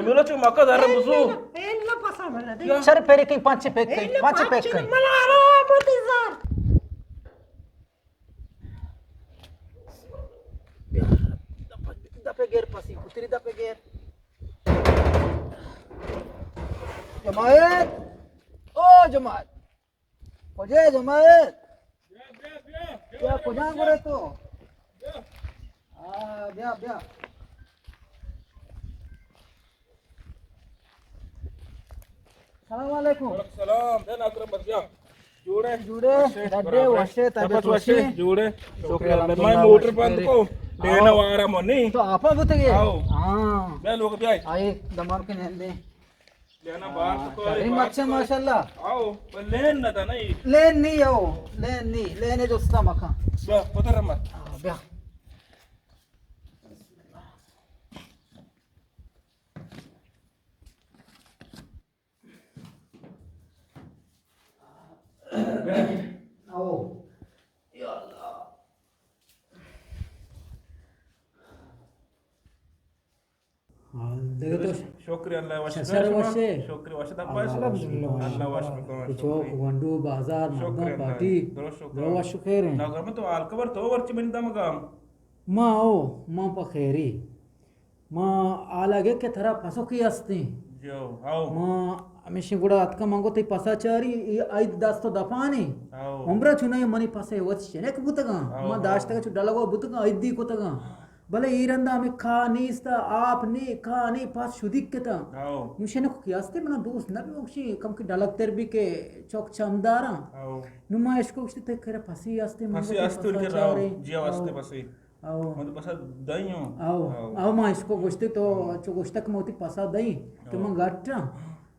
چلو چو مکہ در بزو. ایلا پسا منا دے. چر پیرے کئی پانچ پیک کئی، ایلا پانچ پانچ پیک کئی. منا آرام دے زار. دپے گیر پسی، پتری دپے گیر. جماعت، او جماعت. کجا ئے جماعت؟ بیا، بیا، بیا، بیا، بیا، کجا بیا، گڑے تو؟ بیا. ہاں، بیا، بیا. سلام علیکم. وعلیکم سلام. بیا ناکرم بس بیا. جوڑے؟ جوڑے، وشے، ڈڈے، برابرے. وشے، طبیعت وشے؟ وشے؟ جوڑے. شکر اللہ. میں موٹر بند کو. لینا وارا منی. تو آپا بوتگے؟ آؤ. ہاں. بیا لوگ بیا. آئے، دمان کے نندے. لینا بار تو. شری مچھے ماشاءاللہ. آؤ، پر لین نہ تھا نا یہ. لین نہیں آؤ، لین نہیں، لینے جو ستا مکان. بیا، پتر مت. ہاں، بیا. آؤ. یا اللہ. ہاں، دگہ تو شکر اللہ وش سر وشے. شکر وش دپا. الحمدللہ. اللہ وش بکن. چوک گونڈو بازار مردم پارٹی. درست شکر. وش خیر ہیں. ناظر تو حال خبر تو ورچی منی دمگا. ما او، ما پا خیری. ما حالا گے کہ ترا پسوکی ہستیں. جو، ہاؤ. ما ہمیشہ گڑا اتکا من گو تئی پسا چاری، ای آئی دست و دپانی. ہاؤ. عمرہ چونائی منی پسے وت شنک بوتگاں. ہاؤ، ما ہاؤ. داشتگا چو ڈلگو بوتگاں، ایدی کتگاں. بلے ای رندا ہمیں کا نیست، آپ نی، کا نی، پس شدیک کتاں. ہاؤ. نو شنک کی ہستے منا دوست نہ بی، وکشی کم کی ڈلگ تر بی کہ چوک چمداراں. ہاؤ. نو ما اشکو گشتے تے کرا پسی ہستے، من پسی گو تئی ہستے پسا کہ راؤ، چاریں. جی ہستے ہاؤ. پسی. او. من تو پسا دئیں ہوں. او. او. او ما اشکو گوشتے تو چو گوشتہ کہ من وتی پسا دئیں کہ او. من گٹاں.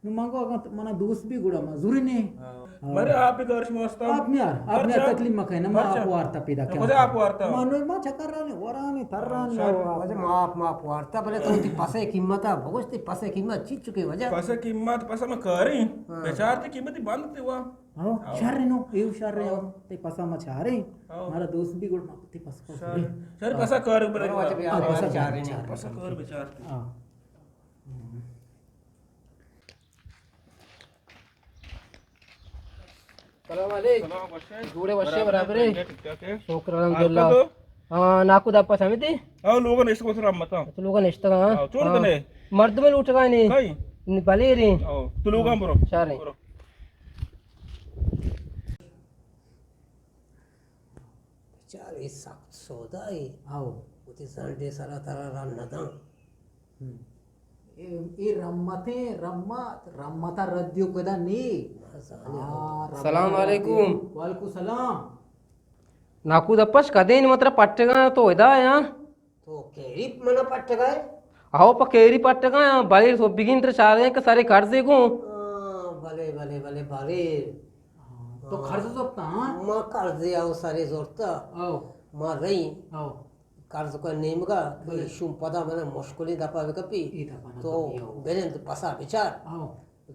نو من گو اگاں منا دوست بی گڑا ما زوری نے. او. او. مرے آپ بی گارش موستا. آپ نیار، آپ نیار، تکلیف مکن، ما آپ وارتا پیدا کن. کجا آپ وارتا؟ ما نو ما چکر رانے، ورانے، تر رانے. او. وجہ ما آپ، ما آپ وارتا، بلے تو وتی پسے قیمتا بگوشتے، پسے قیمت چی چکے وجہ؟ پسے قیمت، پسا ما کاریں. ہاں. بچارتے قیمتی بند تے وا. ہاں، ہاں. شر نو، ایو شر ہے، ہاں. تے پسا ما چاریں. ہاں. مارا دوست بی گڑ ما تے پس کو شر. شر پسا کار برے. ہاں، پسا کار، چاریں. پسا کار بچار. ہاں. سلام علیکم. سلام، وشے؟ جوڑے وشے، برابر ہے؟ ٹھیک ٹھاک ہے. شکر الحمدللہ. آپ کا تو؟ ہاں، ناکو دپا سمیتی؟ ہاں، لوگا نشتہ کو سلام متا. تو لوگا نشتہ، ہاں. ہاں، چون ہاں. کنے؟ مردم لوٹگا نہیں. کئی؟ بلے رے. ہاں، تو لوگا برو. شارے. برو. بچار، اے سخت سودا اے. آؤ. وتی زنڈے سرا ترا را نداں. ہم. اے، اے رمتیں، رمت، رمتا ردیو کدا نی. ہاں، رمت سلام ردیو. علیکم. وعلیکم سلام. ناکو دپش کدین متر پٹگاں تو ادا یاں؟ تو کیری منا پٹگا ئے؟ آؤ، پہ کیری پٹگا آں، بلے سوبیگین تر چارگیں کہ سرے قرضے گوں. ہاں، بلے، بلے، بلے، بلے. ہاں، تو قرض زرتا، ہاں؟ ما قرضے آؤ سرے زرتا. آؤ. ما رئی. آؤ. قرض کو نیمگا، بلے. شوم پدا منا مشکلیں دپا بکپی. اے دپا نہ تو کپی، آؤ. بلند پسا بچار. آؤ.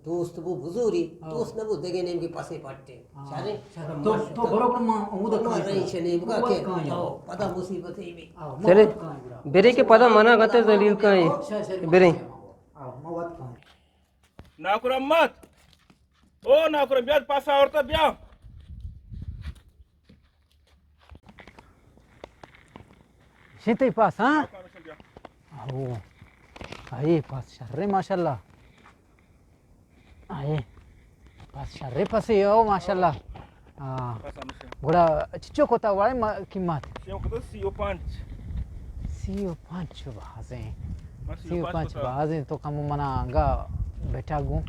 دوست بو بزوری، ہاں. دوست نبو دگہ نیمگی پسے پٹے. ہاں. چارے؟ چارے. تو، تو برو کن ما عمود ما کن رہی چنے بگا وت کے. کن یا. تو پدا مصیبت ہی بھی. ہاں، ما چلے، وت کن برا. برے کے پدا منا گتے ذلیل کن. شر، شر، برے. ہاں، ما وت کن. ناکر احمد. او ناکر، بیا پاسا عورتا بیا. شی تئی پاس، ہاں؟ او، اے پاس شرے ماشاءاللہ. اے پاس شرے پسے او ماشاءاللہ. ہاں. گڑا چچو کتا وڑے قیمت؟ چچو کتا سی و پنچ. سی و پنچ بازیں. سی و پنچ بازیں، تو کم منا انگا بیٹا گوں.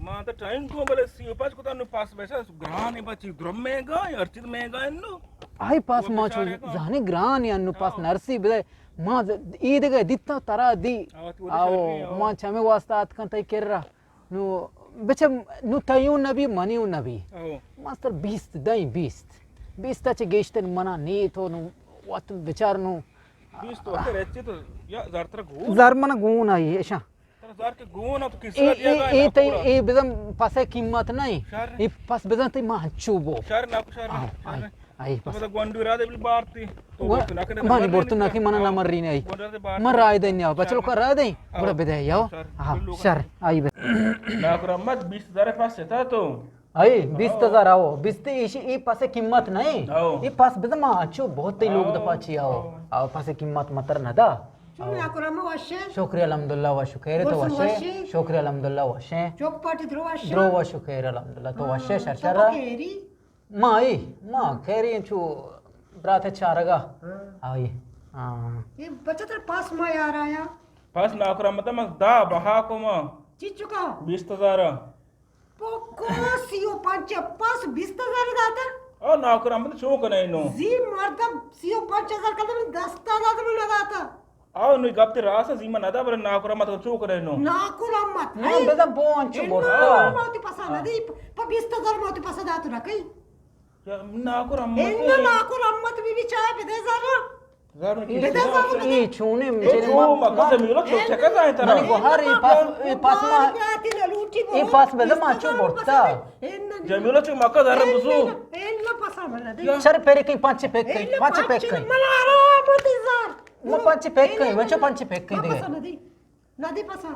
ما تو ٹائم کو بلے سی و پنچ کتا نو پاس بیٹا. گران ہے بچی، درم مہنگا ہے، ہر چیز مہنگا ہے نو. آئی پاس ما چو زانے گران ہے، انو پاس نرسی بدے. ما ز-، ای دگہ دیتا ترا دی. آو، ما چمے واسطہ اتکن تئی کرا. نو، بچہ، نو تئیون نبی، منیون نبی. ماستر بیست، دئیں بیست. بیست چہ گیشتر منا نی تو نو وت بچار نو. بیست تو اکر اچے تو یا زر ترا گون. زر منا گون آئی، اشاں. ترا زر کہ گون ات کسا اے، دیا اے، گا اے نا تئی، پورا. اے بزن پسے قیمت نہیں. شر. اے پس بزن تئی ما ہنچو بو. شر نا، شر نا، آو، شر آئی، نا. آئی تو بس۔ پدا گونڈو را دے بل بارتی۔ تو و-، بولت نہ کنے، مانی بولت نہ کہ من نہ مری نہیں۔ گونڈو را دے بارتی۔ من رائے دیں یا، بچلو کا رائے دیں۔ ہاں۔ گڑا بدے یا۔ ہاں، شر۔ آئی بس۔ ناکو رحمت بیست ہزار پاس تا تو۔ آئی، بیست ہزار آؤ۔ بیست ایشی، ای پاس قیمت نہیں۔ آؤ۔ ای پاس بزما اچو بہت ہی لوگ آؤ۔ دپا چی آؤ۔ آؤ۔ آؤ، پاس قیمت متر نہ دا۔ چون ناکو رحمت وشے؟ شکر الحمدللہ، وشو خیر تو وشے؟ وشے؟ شکر الحمدللہ وشے۔ چوک پارٹی درو وشے؟ درو وشو خیر الحمدللہ تو وشے؟ ہاں، شر تو شر۔ خیری؟ ما ای، ما خیری انچو برات چارگا۔ ہاں۔ آئی۔ ہاں۔ یہ بچت پاس ما یار آیا۔ پاس ناکو رحمت ما دا بہا کو ما۔ چی چکا؟ بیست ہزار۔ پکو سی و پنچ پاس بیست ہزار داتا۔ او ناکو رحمت چون کنے نو؟ زی مردم سی و پنچ ہزار کدم دستا داتا من داتا۔ آ، نو گپ تے راست زیما ندا، بلے ناکو رحمت چو کرے نو؟ ناکو رحمت، ہاں، بزن بو انچو برتا۔ ناکو رحمت پسا ندی، پہ بیست ہزار ما تی پسا داتو نہ کئی۔ یا، ناکو رحمت۔ اے ناکو رحمت بی بی چائے بدے زارا۔ زارا کی بدے زارا بدے۔ اے چونے اے مجھے چو ما-، مکو ما-، زمیلو چو چکا زائے ترا۔ منی گوہر اے پاس، اے پاس ما، اے پاس بزن ما چو برتا۔ جمیلو چو مکو زارا بزو۔ اے نہ پسا منا دے۔ شر پیرے کئی پانچ پیک کئی، پانچ پیک کئی۔ منا آرام تی زار۔ ما پنچ پیک کئیں، من چو پنچ پیک کئیں دیگه۔ پسا ندی۔ ندی پسا۔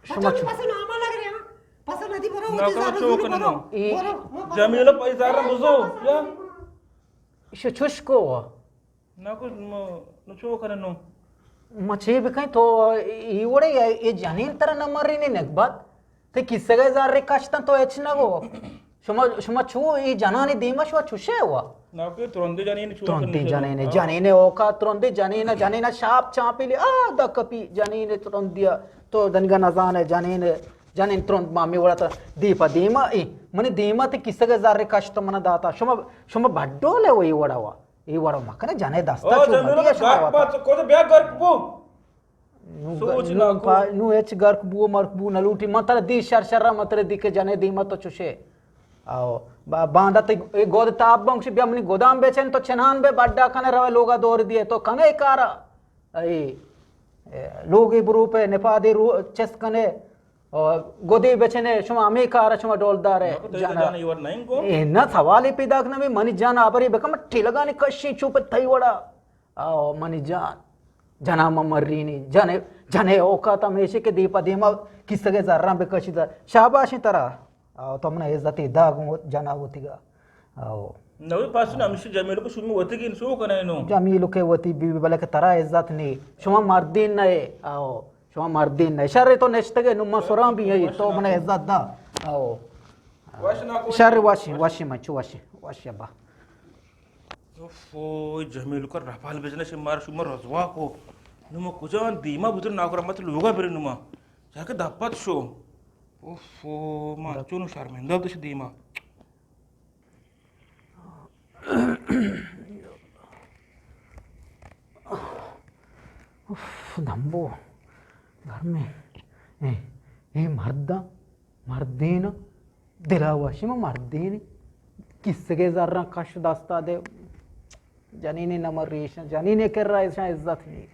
شما چو؟ پسا ناما لگ رہے ہیں۔ پسا ندی برو، نہ وتی کرو، زارا چو زور کنو۔ برو۔ اے برو، ما پسا جمیلہ ندی۔ پیسہ رم بزو، پسا یا؟ ندی۔ شو چوش کو؟ نہ کو، نو چو کنو۔ ما چی بکئیں تو ای وڑے اے جنین ترا نہ مری نے نگبت۔ تے کسگے زر کشتن تو ہچ نگو۔ شما، شما چو ای جنانی دیما شما چوشے ہوا؟ ناکو ترندی جنین چو ترندی جنین، جنین اوکا ترندی جنین، جنین شاپ چاپی لی، آ، دا کپی جنین ترندی، تو دنگا نزانے جنین، جنین ترند مامی وڑا تا دی پا دیما ای۔ منی دیما تے کسگے زر کشت منا داتا۔ شما، شما بڈو لے وئی وڑا وا۔ ای وڑا مکنے جنے دستا او چو جنین مدی شما گرک وتا۔ بات، کو بیا گرک بو۔ نو سوچ گ-، نو ناکو۔ پا-، نو ہچ گرک بو مرک بو نہ لوٹی۔ من ترا دی شر شر من ترا دی کہ جنے دیما تو چوشے۔ آو۔ با-، باندا تے اے گود تاب بنگش بیا منی گودام بیچن تو چنان بے بڈا کنے روے لوگا دور دیے تو کنے کارا۔ اے، اے، لوگی بروپے نپادی رو چست کنے۔ او، گودی بچنے شما ہمے کارا شما ڈولدار ہے۔ ناکو تئی جانا۔ جان ایور نہیں کو۔ اے نہ سوالے پیدا کنہ منی جان آبری بکم ٹھلگانی کشی چوپ تئی وڑا۔ آو منی جان، جنا ما مرینی، جنے، جنے اوقات ہمیشہ کہ دی پہ دیما کسگے زراں بکشی در۔ شاباشیں ترا۔ آو تو منا عزت دا گوں جنا وتیگا۔ آو۔ نوی پاس نہ ہمیشہ جمیل کو شمی وتیگی شو کنے نو۔ جمیل کے وتی بی بی بلکہ ترا عزت نی۔ شما مردین نہ۔ آو۔ شما مردین نہ۔ شر تو نشتگے نو ما سران بھی ہے تو منا عزت دا۔ آو۔ وش ناکو۔ شر واشی، واشی من چو واشی، واشی ابا۔ اوفو، جمیل کا رپال بزنس مار شما رسوا کو۔ نو ما کجا دیما بوتر ناکو رحمت لوگا برے نو ما۔ چاکہ دپت شو۔ اوفو، ما چونو شرمندہ بوتش دیما۔ اوف، دمبو۔ گرمیں۔ اے، اے مردہ۔ مردین دلا وشی ما مردین کسگے زراں کش دستا دے جنینے نمر ریشن جنینے کر رہا ایشاں عزت نہیں۔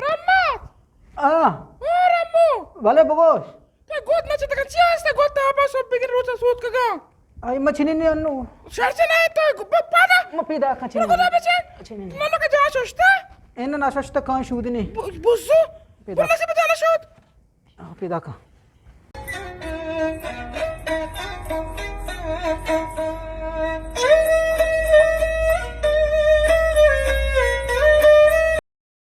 رمت! آ! او رمو! بلے بگوش۔ تو گوت نہ چتکا چی ہستا گوت تابا سب بگن روچا سوت کگا۔ آئی مچنی نے انو۔ شرچ نہ تو ب-، پادا۔ ما پیدا کچنی۔ خدا بچے۔ مچنی۔ ملک جا ششتا۔ ان نہ ششتا کان شودنی۔ ب-، بزو۔ پیدا۔ بلسی بجانا شود۔ آ، پیدا کن۔